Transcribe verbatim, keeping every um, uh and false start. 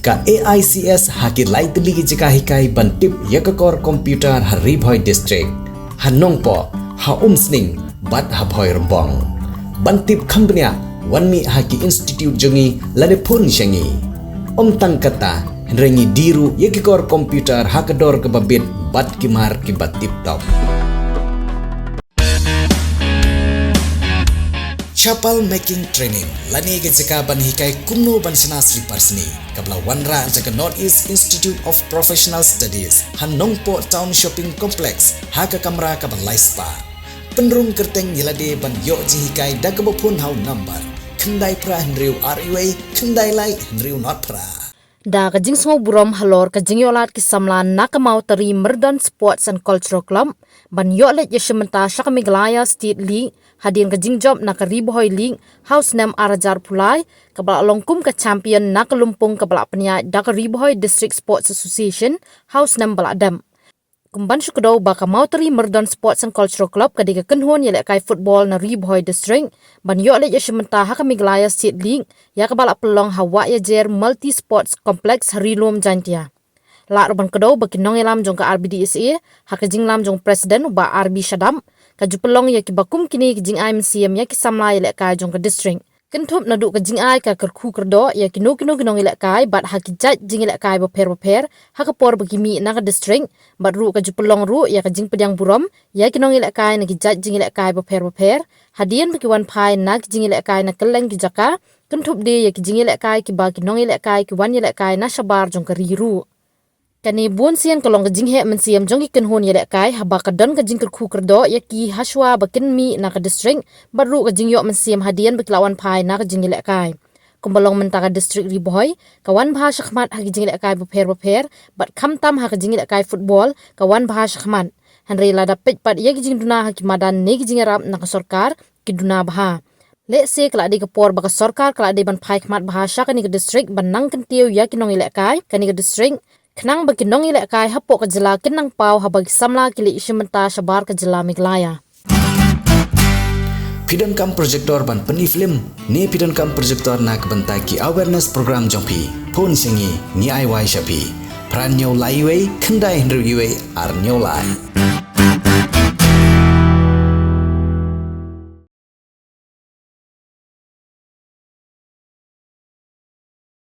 Ka A I C S ha ki lai tylli ki jaka hikai ban tip ïa ka kor computer ha Ri Bhoi District, ha Nongpoh, ha Umsning bad ha Bhoirymbong. Ban tip kham bniah, wan mih ha ki institute jong ngi lane phone sha ngi. Ym tang kata, hynrei ngi die ruh ïa ki kor computer ha ka dor kaba bit bad ki mar kiba tip top. Chapal Making Training lane ka jaka ban hikai kumno ban shna slipar sni, kaba la wanrah da ka North East Institute of Professional Studies ha Nongpoh Town Shopping Complex ha ka kamra kaba lai spah. Pynrung kyrteng ïa lade ban ïoh jinghikai da kaba phone ha u number khyndai phra hynriew ar wei khyndai lai hynriew nod phra. Da ka jingsngewburom halor ka jingïohlad ki samla na ka Mawtari Myrdon Sports and Cultural Club ban ïoh leit ïashim bynta sha ka Meghalaya State League hadien ka jingjop na ka Ri Bhoi League ha u snem ar hajar arphew lai, kaba la long kum ka champion na ka lympung kaba la pynïaid da ka Ri Bhoi District Sports Association ha u snem ba la dep. Kumban shu kdew ba ka Mawtari Myrdon Sports and Cultural Club ka dei ka kynhun ïalehkai football na Ri Bhoi District ban ïoh leit ïashim bynta ha ka Meghalaya State League, ïa kaba la pynlong ha Wahïajer Multi Sports Complex ha Ri Lum Jaintia. La ruh ban kdew ba ki nongïalam jong ka R B D S A ha ka jinglam jong President u Bah R B Shadap ka ju pynlong ïa kiba kum kine ki jingai mynsiem ïa ki samla ïalehkai jong ka district. Kynthup naduh ka jingai ka kyrkhu kyrdoh ïa kino kino ki nongïalehkai bad ha ki jait jingïalehkai bapher bapher ha ka por ba ki mih na ka district, bad ruh ka ju pynlong ruh ïa ka jingpdiang burom ïa ki nongïalehkai na ki jait jingïalehkai bapher bapher hadien ba ki wan phai na ki jingïalehkai na kylleng ki jaka, kynthup de ïa ki jingïalehkai kiba ki nongïalehkai ki wan ïalehkai na shabar jong ka ri ruh. Kane bunsien ka long ka jingheh mynsiem jong ki kynhun ïalehkai haba ka don ka jingkyrkhu kyrdoh ïa ki hashwa ba kin mih na ka district, bad ruh ka jingïoh mynsiem hadien ba ki la wan phai na ka jingïalehkai. Kumba long mynta ka district Ri Bhoi ka wan bha shakhmat ha ki jingïalehkai bapher bapher, bad khamtam ha ka jingïalehkai football ka wan bha shakhmat. Hynrei lada peit pat ïa ki jingduna ha ki madan ne ki jingïarap na ka sorkar, ki duna bha. Lehse ka la dei ka por ba ka sorkar ka la dei ban phai khmat bha sha kane ka district ban nang kyntiew ïa ki nongïalehkai kane ka district, khnang ba ki nongïalehkai hapoh ka jylla kin nang paw haba ki samla ki leit shim bynta shabar ka jylla Meghalaya. Phi donkam projector ban pyni film ne phi donkam projector na ka bynta ki awareness program jong phi? Phone sha ngi, ngi ai wai sha phi. Phra hynñiew lai wei khyndai hynriew wei ar hynñiew lai.